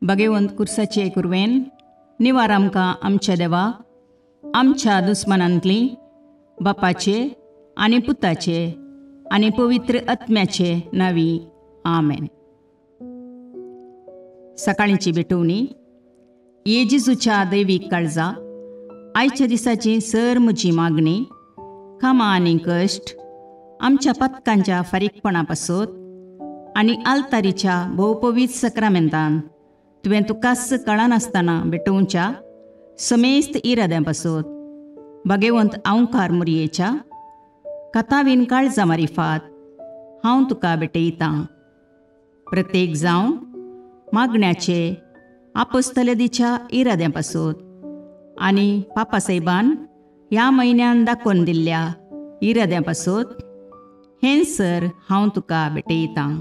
भगेवंत कुर्साचे कुरवेन निवार आमकां आमच्या देवा आमच्या दुस्मनांतली बापाचे आनी पुताचे आनी पवित्र आत्म्याचे नांवी आमेन. सकाळींची भेटवणी. ये जेजूच्या दैवीक काळजा, आयच्या दिसाची सर म्हजी मागणी, कामां आनी कश्ट आमच्या पथकांच्या फारीकपणा पासत आनी आल्तारीच्या भोवपवीत सक्रामेंतान तुवें तुकाच कळनासतना भेटोवच्या समेस्त इराद्यां पासत भगेवंत आंवकार मुरयेच्या कथावीन काळजा मारिफात हांव तुका भेटयतां. प्रत्येक जावं मागण्याचे आपोस्तलदीच्या इराद्यां पासत आनी पापासाहेबान ह्या म्हयन्यान दाखोवन दिल्ल्या इराद्यां पासत हें सर हांव तुका भेटयतां.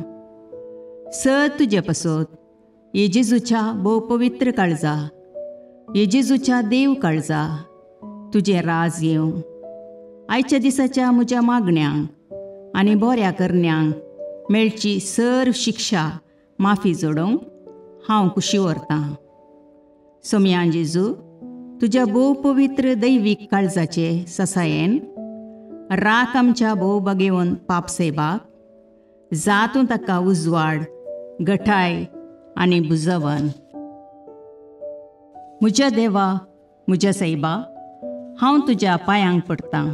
सर तुजे पासत ये जेजूच्या भोव पवित्र काळजा, ये जेजूच्या देव काळजा, तुजें राज येवं. आयच्या दिसाच्या म्हज्या मागण्यांक आनी बऱ्या करण्यांक मेळची सर शिक्षा माफी जोडोवंक हांव कुशी व्हरतां. सोमया जेजू, तुज्या भोव पवित्र दैवीक काळजाचे ससायेन राख आमच्या भोव बागेवन पापसेबाक, जातूं ताका उजवाड, गठाय आनी बुजवन. म्हज्या देवा, म्हज्या सायबा, हांव तुज्या पांयांक पडटां,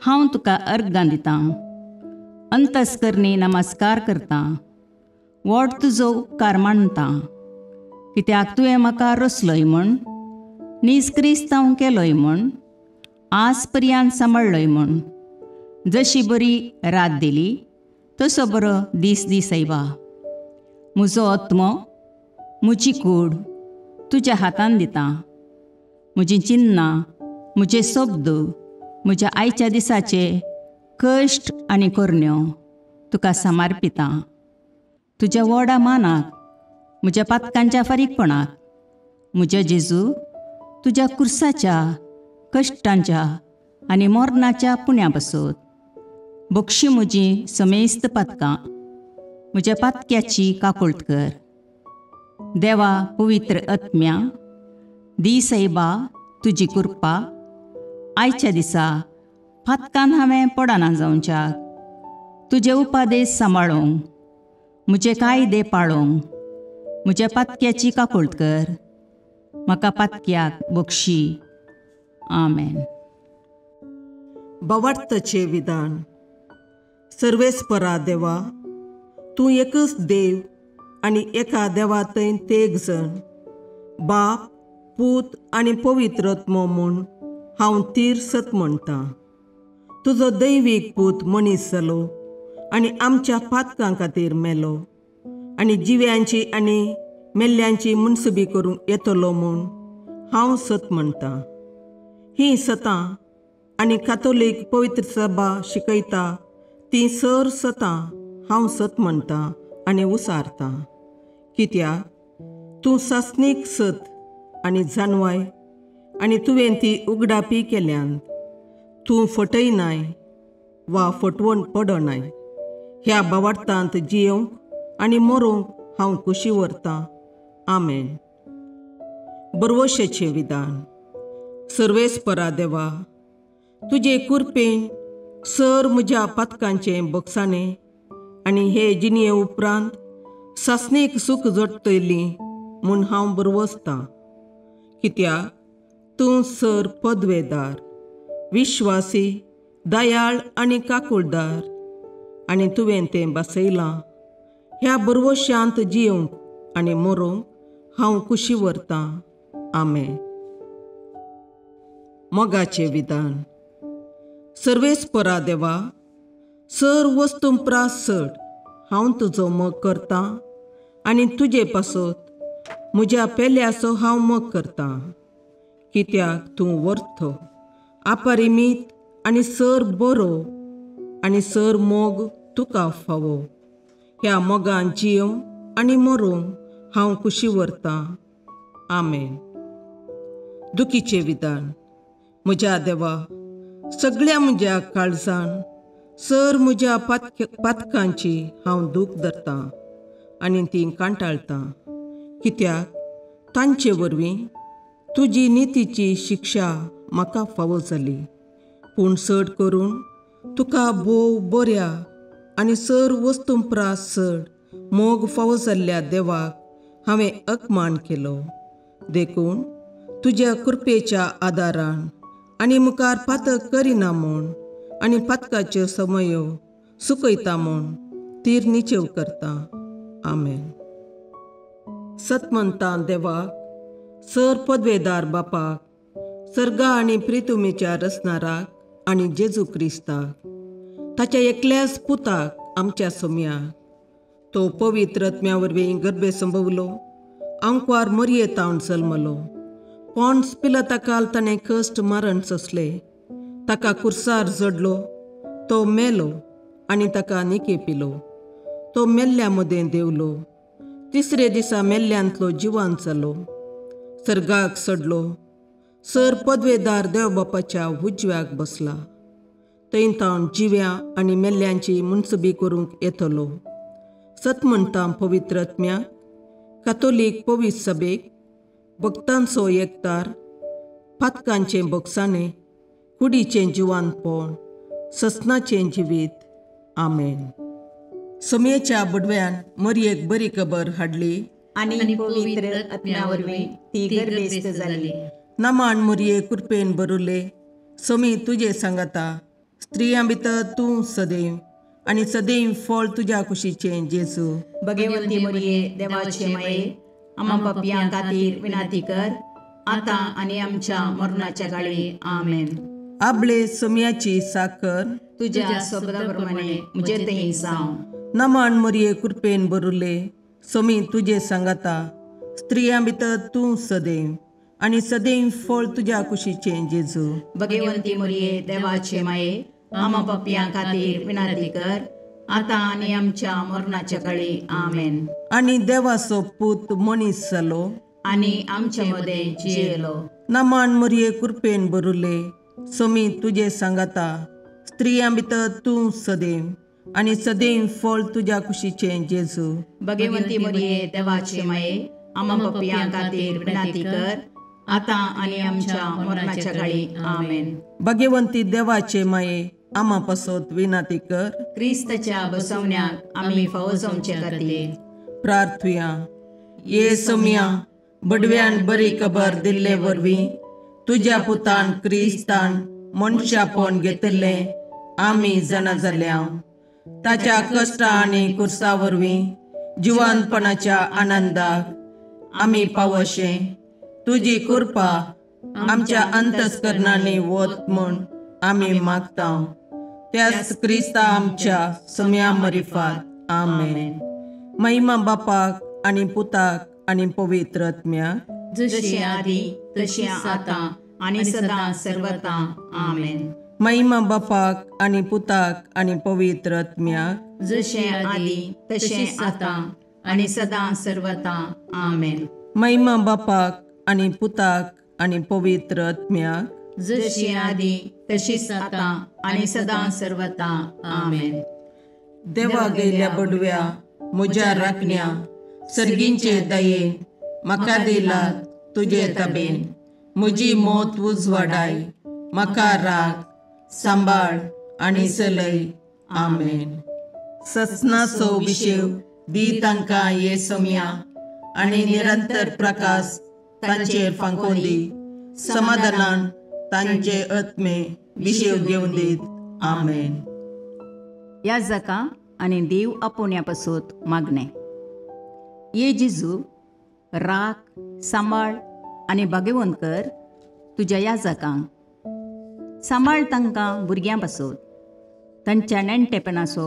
हांव तुका अर्गां दितां, अंतस्करणी नमस्कार करतां, व्हड तुजो उपकार मानतां, कित्याक तुवें म्हाका रचलोय म्हूण, नीज क्रिस्तांव केलोय म्हूण, आज पर्यंत सांबाळ्ळोय म्हूण. जशी बरी रात दिली तसो बरो दीस दी सायबा. म्हजो आत्मो, म्हजी कूड तुज्या हातान दितां. म्हजीं चिन्नां, म्हजे शब्द, म्हज्या आयच्या दिसाचे कश्ट आनी करण्यो तुका समर्पितां. तुज्या व्हडा मानाक, म्हज्या पातकांच्या फारीकपणाक, म्हज्या जेजू तुज्या कुर्साच्या कश्टांच्या आनी मरणाच्या पुण्या पासत बक्षी म्हजी समेस्त पातकां, म्हज्या पातक्याची काकुळट कर. देवा पवित्र आत्म्या, दी सायबा तुजी कृपा आयच्या दिसा पातकान हांवें पडना जावच्याक, तुजे उपादेश सांबाळूंक, म्हजे कायदे पाळूंक, म्हज्या पातक्याची काकुळट कर. म्हाका पातक्याक बक्षी. आमेन. बवार्थाचें विधान. सर्वेस्परा देवा, तूं एकच देव आनी एका देवा थंय तेग जण, बाप, पूत आनी पवित्र आत्मो म्हूण हांव तीर सत म्हणटां. तुजो दैवीक पूत मनीस जालो आनी आमच्या पातकां खातीर मेलो आनी जिव्यांची आनी मेल्ल्यांची मुनसुबी करूंक येतलो म्हूण हांव सत म्हणटां. हीं सतां आनी कातोलीक पवित्र सभा शिकयता तीं सर सतां हांव सत म्हणटां आनी उसारतां. कित्याक तूं सासणीक सत आनी जानवाय आनी तुवें ती उगडापी केल्यान. तूं फटयनाय वा फटवण पडनाय. ह्या बावार्थांत जियोवंक आनी मरोंक हांव कुशी व्हरतां. आमेन. बरवशेचें विधान. सर्वेस्परा देवा, तुजे कुरपेन सर म्हज्या पातकांचें बक्षाणें आनी हे जिणये उपरांत सासणीक सूख जोडटली म्हूण हांव बरवसतां. कित्याक तूं सर पदवेदार, विश्वासी, दयाळ आनी काकुळदार आनी तुवें तें बसयलां. ह्या बरवशांत जियोवंक आनी मरोंक हांव कुशी व्हरतां. आमेन. मोगाचें विधान. सर्वेस्परा देवा, सर वस्तूं प्रास चड हांव तुजो मोग करतां आनी तुजे पासत म्हज्या पेल्याचो हांव मोग करतां. कित्याक तूं वर्थ, अपरिमीत आनी सर बरो आनी सर मोग तुका फावो. ह्या मोगान जियोवंक आनी मरोंक हांव कुशी व्हरतां. आमेन. दुखीचें विधान. म्हज्या देवा, सगळ्या म्हज्या काळजान सर म्हज्या पातकांची हांव दूख धरतां आनी ती कांटाळटां. कित्याक तांचे वरवीं तुजी नितीची शिक्षा म्हाका फावो जाली. पूण चड करून तुका भोव बऱ्या आनी सर वस्तूं प्रास चड मोग फावो जाल्ल्या देवाक हांवें अपमान केलो. देखून तुज्या कृपेच्या आदारान आनी मुखार पातक करिना म्हूण आनी पातकाच्यो समयो सुकयता म्हूण तीर निचेव करता. आमेन. सतमंता देवाक, सर पदवेदार बापाक, सर्गा आनी प्रितुमेच्या रचणाराक आनी जेजू क्रिस्ताक, ताच्या एकल्याच पुताक आमच्या सोम्याक, तो पवित्र आत्म्या वरवीं गर्भे संभवलो, आंकवार मरये तावन जल्मलो, पॉन्स पिलाता ताणें कश्ट मारण सोंसले, ताका कुर्सार जडलो, तो मेलो आनी ताका निके पिलो, तो मेल्ल्या मदें देंवलो, तिसरे दिसा मेल्ल्यांतलो जिवान जालो, सर्गाक चडलो, सर पदवेदार देव बापाच्या उजव्याक बसला, थंय तावन जिव्या आनी मेल्ल्यांची मुनसबी करूंक येतलो. सत म्हणटा पवित्र आत्म्याक, कातोलीक पवित्र सभेक, भक्तांचो एकतार, पातकांचें भोगसाणें, कुडीचें जिवानपण, ससनाचें जिवीत. आमेन. सोमयेच्या बुडव्यान मरयेक बरी खबर हाडली आनी पवित्र आत्म्या वरवीं ती गर्भेस्त जाली. नमान मरये कृपेन भरुले, सोमी तुजे सांगाता, स्त्रियां भितर तूं सदैव आनी सदैव फळ तुज्या कुशीचें जेजू. भगवंती मरये देवाचे माये, आमा पापयां खातीर विनंती कर, आतां आनी आमच्या मरणाच्या काळी. आमेन. आबळे सोमयाची साकर तुज्या शब्दा प्रमाणे म्हजे थंय जावं. नमान मरये कृपेन भरुले, सोमी तुजे सांगाता, स्त्रियां भितर तूं सदैव आनी सदैव फळ तुज्या कुशीचें जेजू. भगवंती मरये देवाचे माये, आमा पापयां खातीर विनंती कर, आतां आनी आमच्या मरणाच्या काळी. आमेन. आनी देवाचो पूत मनीस जालो आनी आमच्या मदें जियेलो. नमान मरये कृपेन भरुले, सोमी तुजे सांगाता, स्त्रियां भितर तूं सदैव आनी सदैव फळ तुज्या कुशीचें जेजू. भगवंती मरये देवाचे माये, आमा पापयां खातीर विनंती कर, आतां आनी आमच्या मरणाच्या काळी. आमेन. भगवंती देवाचे माये, आमा पासत विनंती कर, क्रिस्ताच्या बसवण्याक आमी फावो जावचे खातीर. प्रार्थुया. ये सोमया, बडव्यान बरी खबर दिल्ले वरवीं तुज्या पुतान क्रिस्तान मनशापण घेतिल्लें आमी जाणा जाल्या. ताच्या कश्टा आनी कुर्सा वरवीं जिवानपणाच्या आनंदाक आमी पावशें तुजी कृपा आमच्या अंतस्करणांनी वत म्हूण आमी मागता. त्याच क्रिस्ता आमच्या सोम्या मरिफात. आमेन. महिमा बापाक आनी पुताक आनी पवित्र आत्म्याक, जशी आदी तशी आतां आनी सदां सर्वता. आमेन. महिमा बापाक आनी पुताक आनी पवित्र आत्म्याक, जशें आदी तशें आतां आनी सदां सर्वता. आमेन. महिमा बापाक आनी पुताक आनी पवित्र आत्म्याक, जशी आदी तशीच आतां आनी सदां सर्वता. आमेन. देवा गेल्या बडव्या म्हज्या राखण्या, सर्गींचे दयेन म्हाका दिला तुजे तबेन, म्हजी मौत उजवाडाय, म्हाका राख सांबाळ आनी चलय. आमेन. ससनाचो विशेव दी तांकां ये सोम्या आनी निरंतर प्रकाश तांचेर फांकोवन दी, समाधानान तांचे आत्मे विशेव घेवन दीत. आमेन. ह्या जाका आनी देव आपोवण्या पासत मागणें. ये जेजू, राख सांबाळ आनी भाग्यवंत कर तुज्या याजकांक, सांबाळ तांकां भुरग्यां पासत, तांच्या नेणटेपणाचो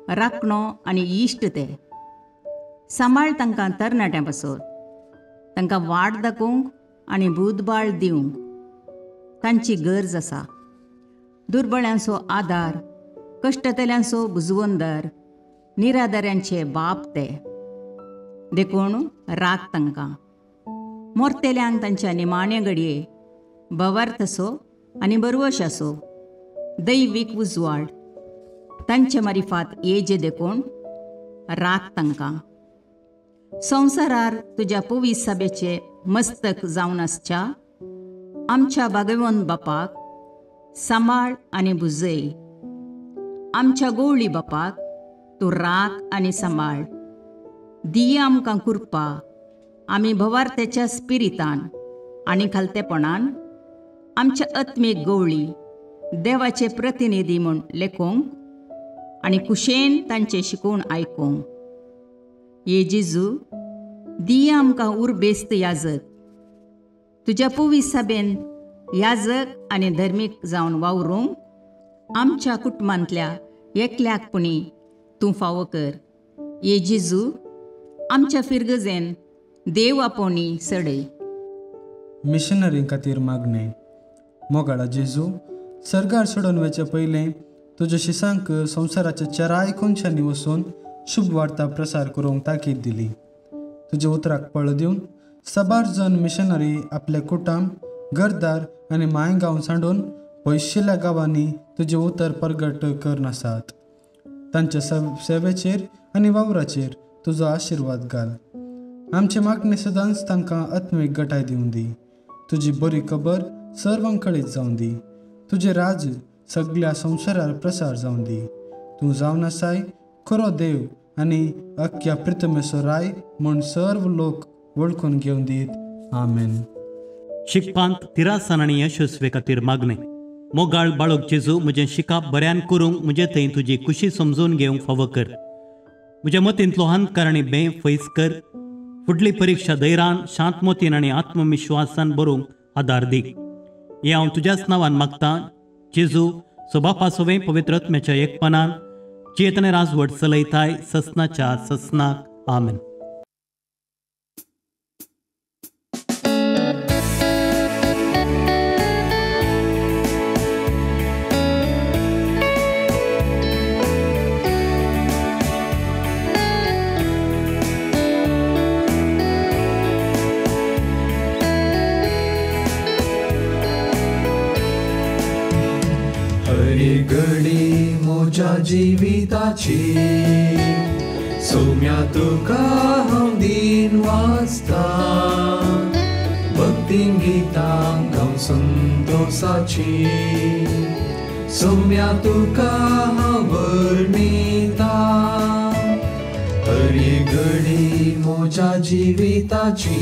राखणो आनी इश्ट ते. सांबाळ तांकां तरणाट्यां पासत, तांकां वाट दाखोवंक आनी बुदबाळ दिवंक तांची गरज आसा. दुर्बळ्यांचो आदार, कश्टतल्यांचो बुजवंदर, निराधाऱ्यांचे बाप ते. देखून राख तांकां. मोरतेल्यांक तांच्या निमाण्या घडये भवार्थ असो आनी बरवश असो दैवीक उजवाड तांचे मारिफात येजे, देखून राख तांकां. संवसारार तुज्या पवित्र सभेचे मस्तक जावन आसच्या आमच्या भागवंत बापाक सांबाळ आनी भुजय. आमच्या गोवळी बापाक तूं राख आनी सांबाळ. दी आमकां कृपा आमी भवार्थ्याच्या स्पिरितान आनी खालतेपणान आमच्या आत्मीक गोवळी देवाचे प्रतिनिधी म्हूण लेखूंक आनी कुशेन तांचें शिकोवन आयकूंक. ये जेजू, दी आमकां उर्बेस्त याजक, तुज्या पवित्र सभेन याजक आनी धर्मीक जावन वावरूंक आमच्या कुटुंबांतल्या एकल्याक पुणी तूं फावो कर. ये जेजू, आमच्या फिरगजेन देव आपोवणी सडय. मिशनरी खातीर मागणें. मोगाळा जेजू, सर्गार सोडून वचचे पयलें तुज्या शिसांक संवसाराच्या चाराय कोनशांनी वचून शुभ वार्ता प्रसार करूंक ताकीद दिली. तुज्या उतराक पळ दिवन साबार जण मिशनरी आपले कुटाम, घरदार आनी मांय गांव सांडून पयशिल्ल्या गांवांनी तुजें उतर परगट करनासात. तांच्या सेवेचेर आनी वावराचेर तुजो आशिर्वाद घाल. आमचे मागणे सदांच तांकां आत्मीक गटाय दिवन दी. तुजी बरी खबर सर्वांक कळीत जावन दी. तुजें राज सगळ्या संवसारार प्रसार जावन दी. तूं जावन आसाय खरो देव आनी अख्ख्या प्रितमेचो राय म्हूण सर्व लोक वळखून घेवन दीत. आमेन. शिकपांत तिरासान आनी यशस्वी खातीर मागणें. मोगाळ बाळक जेजू, म्हजें शिकप बऱ्यान करूंक म्हजे थंय तुजी खुशी समजून घेवंक फावो कर. म्हज्या मतींतलो अंधकार आनी बें फैस कर. फुडली परिक्षा धैर्यान, शांत मतीन आनी आत्मविश्वासान बरोवंक आदार दी. हें हांव तुज्याच नांवान मागतां जेजू, सबापा सवें पवित्र आत्म्याच्या एकपणान चेतन राजवट चलयताय ससनाच्या ससनाक. आमेन. घडी म्हज्या जिविताची सोम्या तुका हांव दीन वाचता, भक्तीन गितां गावन संतोसाची सोम्या तुका हांव वर्णिता. हरी घडी म्हज्या जिविताची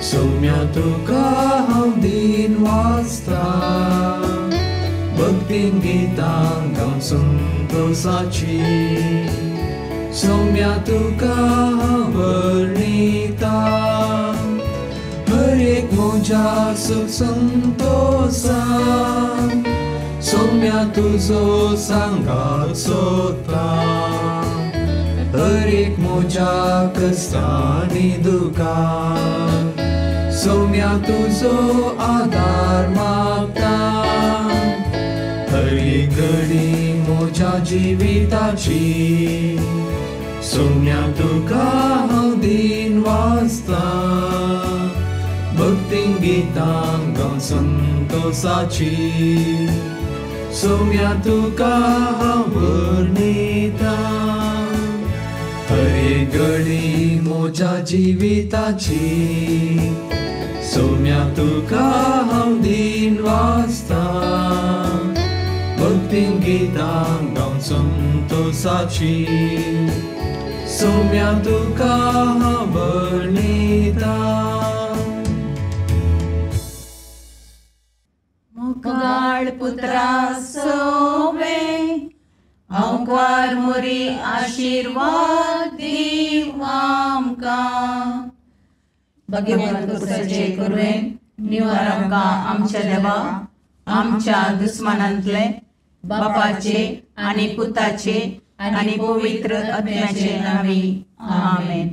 सोम्या तुका हांव दीन वाचता, भक्तीन गितां गावन संतोसाची सोम्या तुका हांव वर्णिता. हर एक म्हज्या सुख संतोसान सोम्या तुजो सांगात सोदता, हर एक म्हज्या कश्टांनी दुखान सोम्या तुजो आदार मागता. हरी घडी म्हज्या जिविताची सोम्या तुका हांव दीन वाचता, भक्तीन गितां गावन संतोसाची सोम्या तुका हांव वर्णिता. हरी घडी म्हज्या जिविताची सोम्या तुका हांव दीन वाचता, भक्तीन गितां गावन संतोसाची सोम्या तुका हांव वर्णिता. मोगाळ पुत्रा सोवे हांवकार मोरी आशिर्वाद दीव आमकां. भगवंत पुरुषाचे कुरवेन निवार आमकां आमच्या देवा आमच्या दुस्मानांतले बापाचे आनी पुताचे आनी पवित्र आत्म्याचे नांवी. आमेन.